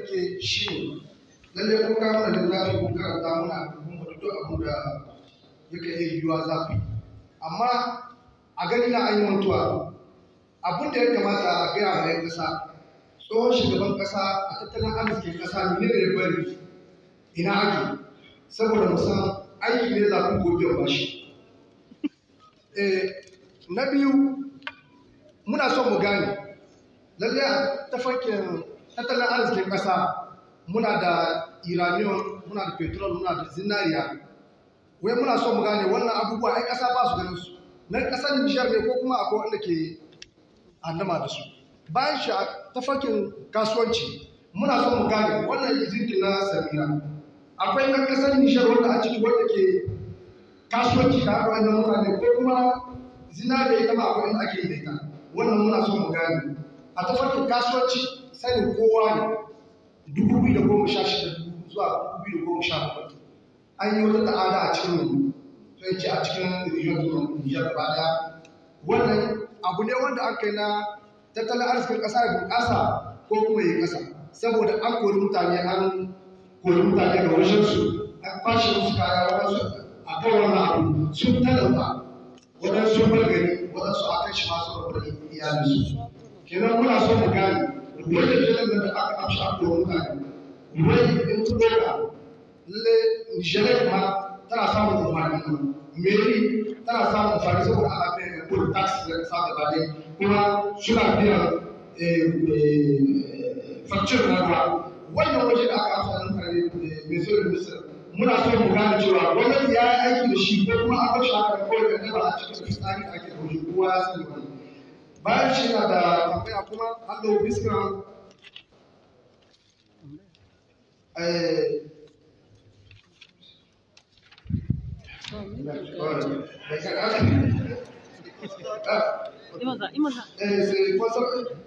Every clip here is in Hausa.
nake shi ne, lalle kun kawo mana littafi, kun karanta muna, kun faɗi duk abin da yake iya yiwuwa za ku yi. Amma a gani na an yi mantuwa. Abin da ya kamata a gaya ma 'yan ƙasa, tsohon shugaban ƙasa a tattalin arzikin ƙasa ne da ya bari, ina ake, saboda mu san aiki ne za ku ko biyan bashi. Na biyu, muna son mu gane lalle a tafarkin tattalin arzikin ƙasa muna da uranium, muna da petrol, muna da zinariya. Wai muna son mu gane wannan abubuwa ai ƙasa ba su ganin su nan ƙasar Nijar ne, ko kuma akwai wanda ke handama da su. Bayan shi, a tafarkin kasuwanci muna son mu gane wannan izinin na Samira, akwai nan ƙasar Nijar wanda a ciki wanda ke kasuwanci da haka wannan mutane, ko kuma zinariya ita ma akwai inda ake yi da ita. Wannan muna son mu gane. A tafarkin kasuwanci, sanin kowa ne 2016 zuwa 2017 an yi wata ta'ada a cikin sai ce a cikin region Nijar gaba daya. Wannan abu ne wanda aka yi na tattalin arzikin ƙasa ya bunƙasa ko kuma ya ƙasa, saboda an kori mutane, an kori mutane ga wajensu, an kwashe musu kaya. Waɗansu a kan wannan abu sun talauta, waɗansu sun bar gari, waɗansu a kan shi masu rabu da iyalinsu. Kenan muna so mu gane wajen jiran da aka amshi a kori mutane, wai in ku ɗauka lalle Nijar ma tana samun amfani nan, mairie tana samun amfani, saboda ana biyan kuɗin tax da ƙasa gaba ɗaya, kuma suna biyan facture na ruwa. Wannan waje da aka amsa mutane, mai ministre, muna so mu gane cewa gwamnati ya yi aiki da shi ko kuma an bar shi haka kawai da ba a cikin tsari ake da waje, kowa ya sani wannan. Bayan shi na da tambaya kuma hallo biskan c'est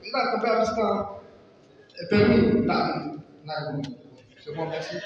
ina tambaya bisa permis na. C'est bon, merci.